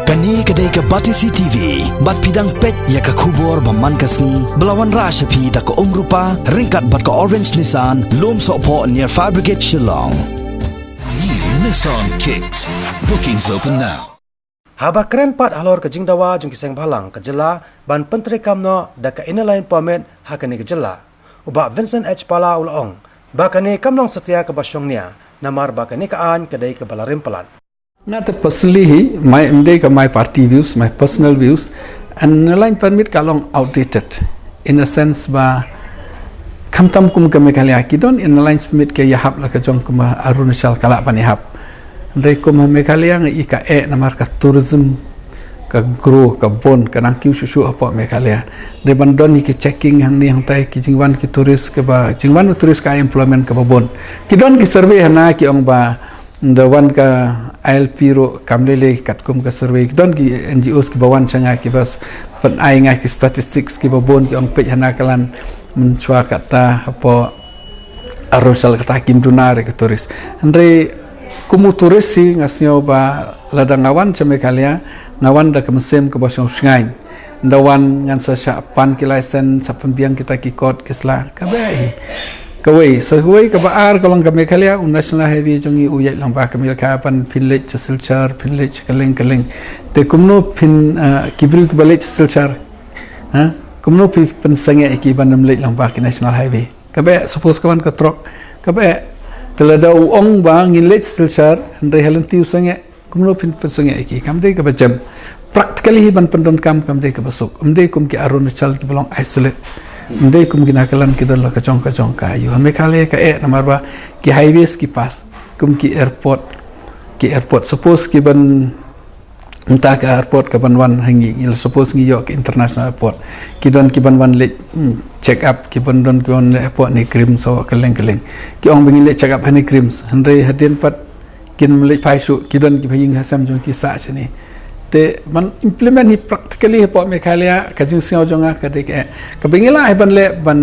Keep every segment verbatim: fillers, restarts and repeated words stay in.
Kane ka dei ka Batesi T V, bad phi dang peit ïa ka khubor ba man ka sngi, ba la wanrah sha phi da ka Umrupa, ryngkat bad ka Orange Nissan, Lumsohphoh near Fire Brigade Shillong. New Nissan Kicks. Bookings open now. Haba kren pat halor ka jingdawa jong ki seng bhalang ka jylla ban pyntreikam noh da ka Inner Line Permit ha kane ka jylla, u Bah Vincent H Pala u la ong ba kane kam long satia kaba shongnia, namar ba kane ka aiñ ka dei kaba la rim palat. Nga te personally hi, my, ym dei ka my party views, my personal views, an Inner Line Permit ka long outdated, in a sense ba khamtam kum ka Meghalaya, ki don Inner Line Permit ki ïahap la ka jong kum ha Arunachal ka lah ban ïahap. Hynrei kum ha Meghalaya nga i ka eh namar ka tourism ka grow, ka bun, ka nang kiew shuh shuh hapoh Meghalaya. Hynrei ban don hi ki checking hangne hangtai, ki jingwan ki tourist kaba, jingwan u tourist ka ai employment kaba bun. Ki don ki survey hana ki ong ba da wan ka I L P ruh kam lei lei katkum ka survey. Ki don ki N G Os kiba wan sha nga kiba s-, pyn-ai nga ki statistics kiba bun, ki ong peit hana ka line mynshuwa kata hapoh Arunachal kata kim duna re ka tourist. Hynrei kum u tourist hi nga sngew ba lada nga wan sha Meghalaya, nga wan da ka mynsiem kaba shongshngaiñ. Nda wan ngan sa shah pan ki license, sa pynbiang kita ki kot ki sla, kaba hi. Kawei, sa kawei kaba ar ka long ka Meghalaya, u National Highway jong ngi u ïaid lang ba ka Meghalaya, ban phin leit sha Silchar, phin leit sha kylleng kylleng. Te kumno phin, ah, ki briew kiba leit sha Silchar, ha? Kumno phi pynsangeh ïa ki ban ym leit lang ba ki National Highway? Kaba eh, suppose ka wan ka truck, kaba eh, te lada u ong ba ngin leit sha Silchar, hynrei ha lynti u sangeh, kumno phin pynsangeh ïa ki? Kam dei kaba jem. Practically hi ban pyndonkam kam dei kaba suk. Ym dei kum ki Arunachal kiba long isolate. Ym dei kum ki Nagaland ki don la ka jong ka jong ka. Ïa ha Meghalaya ka eh namar ba ki highways ki pass. Kum ki airport, ki airport. Suppose ki ban, mynta ka airport ka ban wan ha ngi, ngi la suppose ngi ïoh ka international airport. Ki don ki ban wan leit, hmm, check up, ki ban don ki wan leit airport ne KRIMS, so kylleng kylleng. Ki ong ba ngi leit check up ha ne KRIMS. Hynrei hadien pat kin ym leit phai shuh, ki don kiba ïeng ha sem jong ki sah shane. Te ban implement hi practically hapoh Meghalaya, ka jingsngew jong nga ka dei ka eh. Kaba ngi lah hi ban leh, ban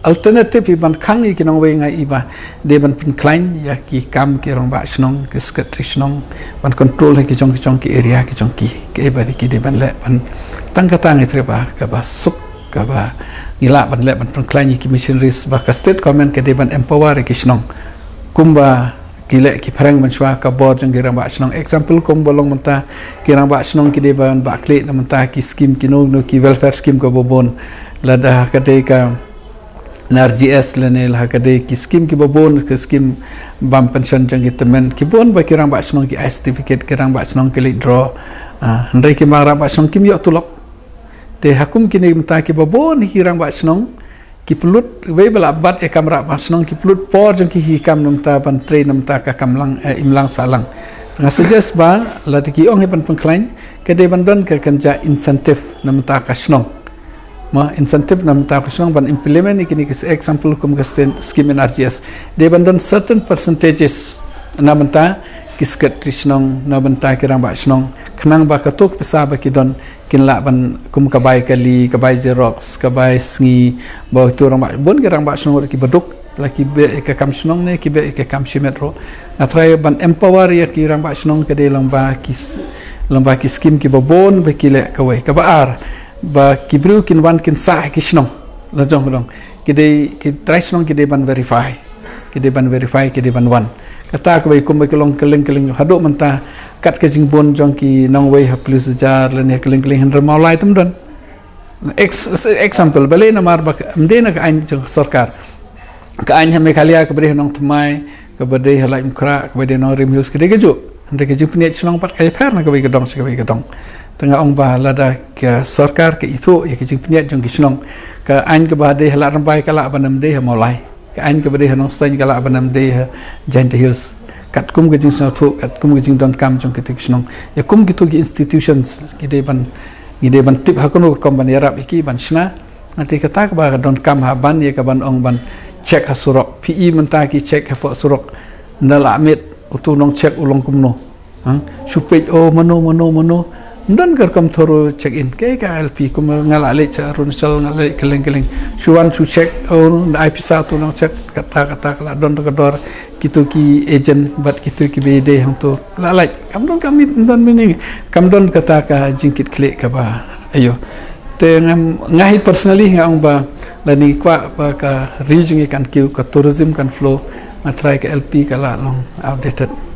alternative hi ban khang ïa ki nongwei, nga i ba dei ban pynkhlaiñ ïa ki kam ki rangbah shnong, ki secretary shnong, ban control ha ki jong ki jong ki area ki jong ki. Kaei ba dei ki dei ban leh, ban tang kata ngi trei ba kaba suk, kaba ngi lah ban leh ban pynkhlaiñ ïa ki missionaries, ba ka state government ka dei ban empower ïa ki shnong. Kumba ki leh ki phareng mynshuwa ka bor jong ki rangbah shnong. Example kumba long mynta, ki rangbah shnong ki dei ban bah khlieh na mynta ki scheme, kino kino ki welfare scheme kaba bun. Lada ka dei ka N R G S lane la ka dei ki scheme kiba bun, ki scheme bam pension jong ki tymmen, ki bun ba ki rangbah shnong ki ai certificate, ki rangbah shnong ki leit draw. Ah, hynrei ki ma rangbah shnong kim ïoh tulop. Te ha kum kine mynta kiba bun hi ki rangbah shnong ki pynlut, wei ba la bat ïa kam rangbah shnong, ki pynlut por jong ki hi kam na mynta ban trei na mynta ka kam lang, eh, imlang sahlang. Te nga suggest ba lada ki ong hi ban pynkhlaiñ, ka dei ban don ka kynja incentive na mynta ka shnong. Ma incentive na mynta ka shnong ban implement ïa kine ki, example kum ka sten-, scheme N R G S. Dei ban don certain percentages na mynta ki secretary shnong, na mynta ki rangbah shnong. Khnang ba kato ka pisa ba ki don kin lah ban kum ka bai kali, ka bai xerox, ka bai sngi, ba tu rangbah, bun ki rangbah shnong ruh kiba duk, la ki beh ïa ka kam shnong ne ki beh ïa ka kam shimet ruh. Nga trai ban empower ïa ki rangbah shnong ka dei lyngba ki s-, lyngba ki scheme kiba bun ba ki leh. Kawei, kaba ar, ba ki briew kin wan kin sah ha ki shnong. La jong ka dong, ki dei, ki trai shnong ki dei ban verify. Ki dei ban verify, ki dei ban wan. Kata kawei kumba ki long kylleng kylleng haduh mynta, kat ka jingbun jong ki nongwei ha Police Bazar lane ha kylleng kylleng, hynrei Mawlai tam don. Ex-, example, balei? Namar ba ka, ym dei na ka aiñ jong ka sorkar. Ka aiñ ha Meghalaya kaba dei ha Nongthymmai, kaba dei ha Laitumkhrah, kaba dei Nongrim Hills, ka dei kajuh. Hynrei ka jingpynïaid shnong pat ka ïapher na kawei ka dong sha kawei ka dong. Te nga ong ba lada ka sorkar ka ithuh ïa ka jingpynïaid jong ki shnong, ka aiñ kaba dei ha Lad Rymbai ka lah ban ym dei ha Mawlai. Ka aiñ kaba dei ha Nongstoiñ ka lah ban ym dei ha Jaintia Hills. Katkum ka jingsngewthuh, katkum ka jingdonkam jong kita ki shnong. Ïa kum kito ki institutions, ngi dei ban, ngi dei ban tip ha kano ka rukom ban ïarap ïa ki ban shna. Nga tip kata kaba ka donkam ha ban ïa ka ban ong ban check ha surok. Phi i mynta ki check hapoh surok. Nda lah miet utu u nongcheck u long kumno. Ha? Shu peit, oh, mano, mano, mano. Don ka rukom thorough check in, kaei ka L P, kum nga la leit sha Arunachal, nga la leit kylleng kylleng. Shu wan shu check, oh, da ai pisa tu nang check, kata kata ka la don ka dor, kito ki agent, bad kito ki ba dei hangto. La leit, kam don ka mit, don meaning, kam don kata ka jingkit khlieh kaba, aiu. Te ngam, nga hi personally nga ong ba, lada ngi kwah ba ka ri jong ngi kan kiew, ka tourism kan flow, nga tharai ka L P ka la long outdated.